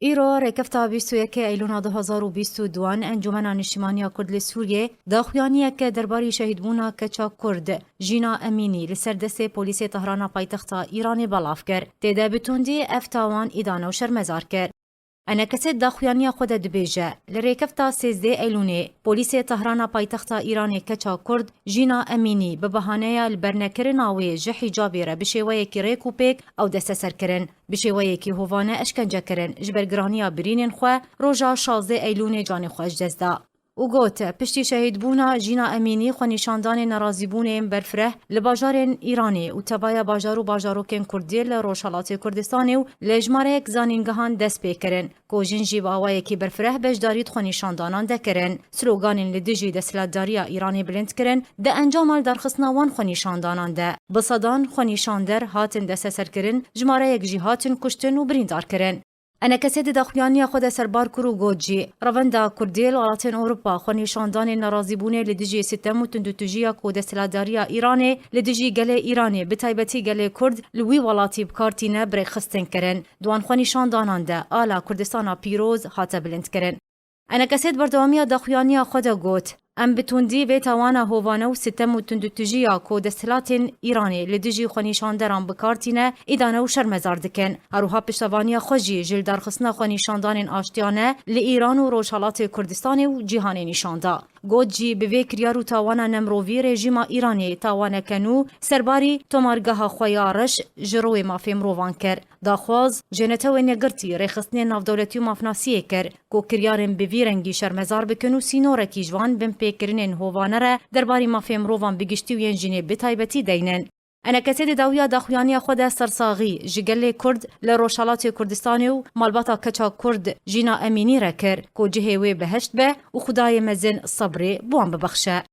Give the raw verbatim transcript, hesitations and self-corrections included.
Îro rêkefta bîst û yekê Eylûna du hazar û bîst û duan Encûmena Niştimaniya Kurd li Sûriyê daxuyaniyeke derbarî şehîdbûna keça Kurd Jîna Emînî li ser destê polîsê Tehrana paytexta Îranê belav kir. Tê de bi tundî ev tawan îdane û şermezar kir. Enekesê daxuyaniya xwe de dibêje, li rêkefta sêzdeh Eylûnê polîsê Tehrana paytexta Îranê keça Kurd Jîna Emînî bi bahaneya li bernekirina wê ji hîcabê re bi şêweyekî rêk û pêk ew desteser kirin. Bi şêweyekî hovane eşkence kirin, ji ber giraniya birînên xwe roja şazdeh Eylûnê canê xwe ji dest da. Û got, piştî şehîdbûna Jîna Emînî xwenîşandanên nerazîbûnê yên berfireh li bajarên Îranê û tevaya bajar û bajarokên Kurdî li Rojhelatê Kurdistanê û li jimareyek zanîngehan dest pê kirin, ku jin jî bi awayekî berfireh beşdarî di xwenîşandanan de kirin. Sloganên li dijî desthilatdariya Îranê bilind kirin, di encama lidarxistina wan xwenîşandanan de bi sedan xwenîşander hatin desteserkirin, jimareyek jî hatin kuştin û birîndar kirin. Enekesê di daxuyaniya xwe de serbar kir û got jî, revenda Kurdî li welatên Ewropa xwenîşandanên nerazîbûnê li dijî sitem û tundûtûjiya ku desthilatdariya Îranê li dijî gelê Îranê, bi taybetî gelê Kurd li wî welatî bi kar tîne, bi rêkxistin kirin. Di wan xwenîşandanan de ala Kurdistana pîroz hate bilindkirin. Enekesê di berdewamiya daxuyaniya xwe de got, em bi tundî vê tawana hovane û sitem û tundûtûjiya ku desthilatên Îranê li dijî xwenîşanderan bi kar tîne, îdane û şermezar dikin. Her wiha piştevaniya xwe jî ji lidarxistina xwenîşandanên aştiyane li Îran û Rojhelatê Kurdistanê û cîhanê nîşan da. Got jî, bi vê kiryar û tawana nemirovî rejîma Îranê tawaneke nû serbarî tomargeha xwe ya reş ji rûyê mafê mirovan kir. Daxwaz ji netewên yekgirtî, rêxistinên navdewletî û mafnasiyê kir ku kiryarên bi vî rengî şermezar bikin û sînorekî ji van binpêkirinên hovane re derbarî mafê mirovan bi giştî û yên jinê bi taybetî deynin. Enekesê di dawiya daxuyaniya xwe de sersaxî ji gelê Kurd li Rojhelatê Kurdistanê û malbata keça Kurd Jîna Emînî re kir ku cihê wê behişt be û Xwedayê mezin sebrê bi wan bibexşe.